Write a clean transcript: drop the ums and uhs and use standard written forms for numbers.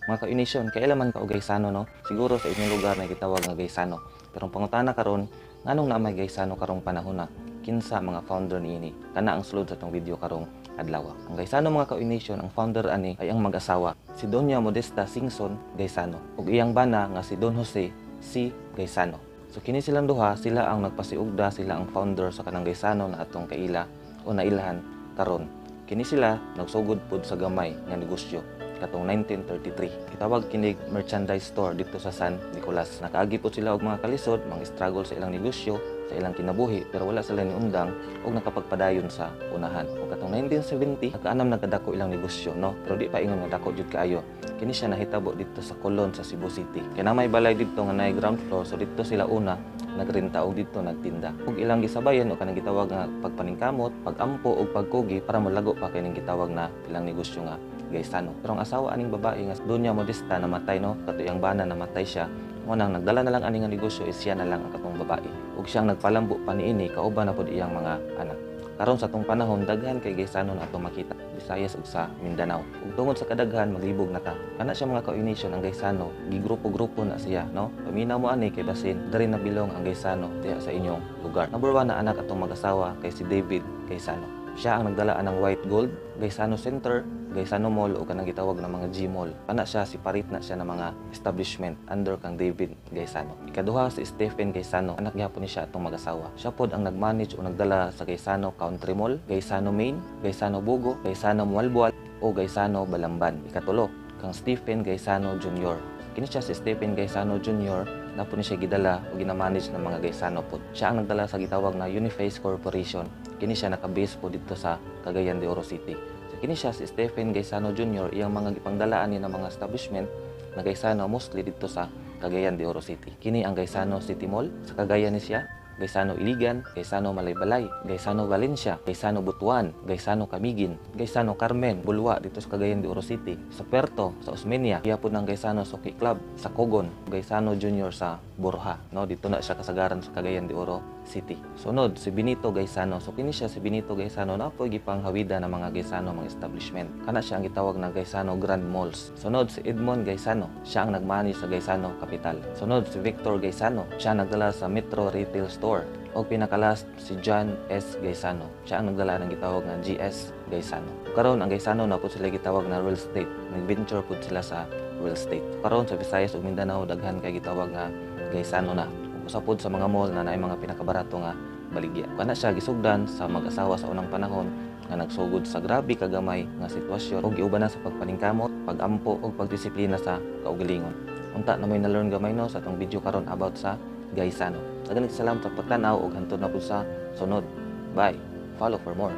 Mga ka-Nation, kaila man ka og Gaisano, no? Siguro sa inyong lugar na gitawag nga Gaisano. Pero ang pangutana karon, nganong naa may Gaisano karong panahon na? Kinsa mga founder niini? Kana ang sulod sa atong video karong adlaw. Ang Gaisano, mga ka-Nation, ang founder ani ay ang mag-asawa, si Doña Modesta Singson Gaisano ug iyang bana nga si Don Jose C. Gaisano. So kini silang duha, sila ang nagpasiugda, sila ang founder sa kanang Gaisano na atong kaila o nailhan karon. Kini sila nagsugod pod sa gamay nga negosyo katong 1933. Gitawag kinig merchandise store dito sa San Nicolas. Nakaagi pod sila og mga kalisod, mga struggle sa ilang negosyo, sa ilang kinabuhi, pero wala sila niundang og nakapagpadayon sa unahan. Ug katong 1970, nakaanam nagkadako ilang negosyo, no? Pero di pa ingon nga dako jud kaayo. Kini siya nahitabo dito sa Colon sa Cebu City. Kay na may balay dito nga naay ground floor, so dito sila una nagrenta og dito nagtinda. Ug ilang gisabayan og kanang gitawag nga pagpaningkamot, pagampo ug pagkugi para molago pa kining gitawag na ilang negosyo nga Gaisano. Pero ang asawa aning babae nga Doña Modesta namatay, no, kato iyang bana, namatay siya. Mo nang nagdala na lang ani nga negosyo is siya na lang ang katong babae. Ug siyang nagpalambo pa niini kauban na pod iyang mga anak. Karon sa atong panahon, daghan kay Gaisano na atong makita Visayas ug sa Mindanao. Ug tungod sa kadaghan, maglibog na ta. Kana siya, mga ka-Nation, ang Gaisano, gigrupo-grupo na siya, no? Paminaw mo ani kay basin diri na bilong ang Gaisano diha sa inyong lugar. Number 1 na anak atong mag-asawa kay si David Gaisano. Siya ang nagdala ng White Gold, Gaisano Center, Gaisano Mall o kanang gitawag na mga G Mall. Kana siya, separate na siya ng mga establishment under kang David Gaisano. Ikaduha si Stephen Gaisano, anak gyapon ni siya atong mag-asawa. Siya pod ang nag-manage o nagdala sa Gaisano Country Mall, Gaisano Main, Gaisano Bogo, Gaisano Moalboal o Gaisano Balamban. Ikatulo, kang Stephen Gaisano Jr. Kini siya si Stephen Gaisano Jr. na po ni siya gidala o gina-manage ng mga Gaisano pod. Siya ang nagdala sa gitawag na Uniface Corporation. Kini siya naka-base po dito sa Cagayan de Oro City. So, kini siya si Stephen Gaisano Jr., iyang mga gipangdalaan ni ng mga establishment na Gaisano mostly dito sa Cagayan de Oro City. Kini ang Gaisano City Mall sa Cagayan ni siya, Gaisano Iligan, Gaisano Malaybalay, Gaisano Valencia, Gaisano Butuan, Gaisano Camiguin, Gaisano Carmen, Bulua dito sa Cagayan de Oro City, sa Puerto, sa Osmeña, iya pod ng Gaisano Suki Club, sa Cogon, Gaisano Junior sa Borja, no? Dito na siya kasagaran sa Cagayan de Oro City. Sunod si Benito Gaisano. So kini siya si Benito Gaisano na po gipanghawida ng mga Gaisano mga establishment. Kana siya ang gitawag na Gaisano Grand Malls. Sunod si Edmond Gaisano. Siya ang nagmanage sa Gaisano Capital. Sunod si Victor Gaisano. Siya ang nagdala sa Metro Retail Store. O pinaka-last si John S. Gaisano. Siya ang nagdala ng gitawag nga GS Gaisano. Karon ang Gaisano na po sila gitawag na real estate. Nag-venture po sila sa real estate. Karon sa Visayas ug Mindanao, daghan kay gitawag nga Gaisano na. Ug usa pod sa mga mall na naay mga pinakabarato nga baligya. Kana siya gisugdan sa mag-asawa sa unang panahon nga nagsugod sa grabe kagamay nga sitwasyon ug giuban na sa pagpaningkamot, pagampo ug pagdisiplina sa kaugalingon. Unta na may na-learn gamay, no, sa atong video karon about sa Gaisano. Daghang salamat sa pagtan-aw ug hantod na pud sa sunod. Bye. Follow for more.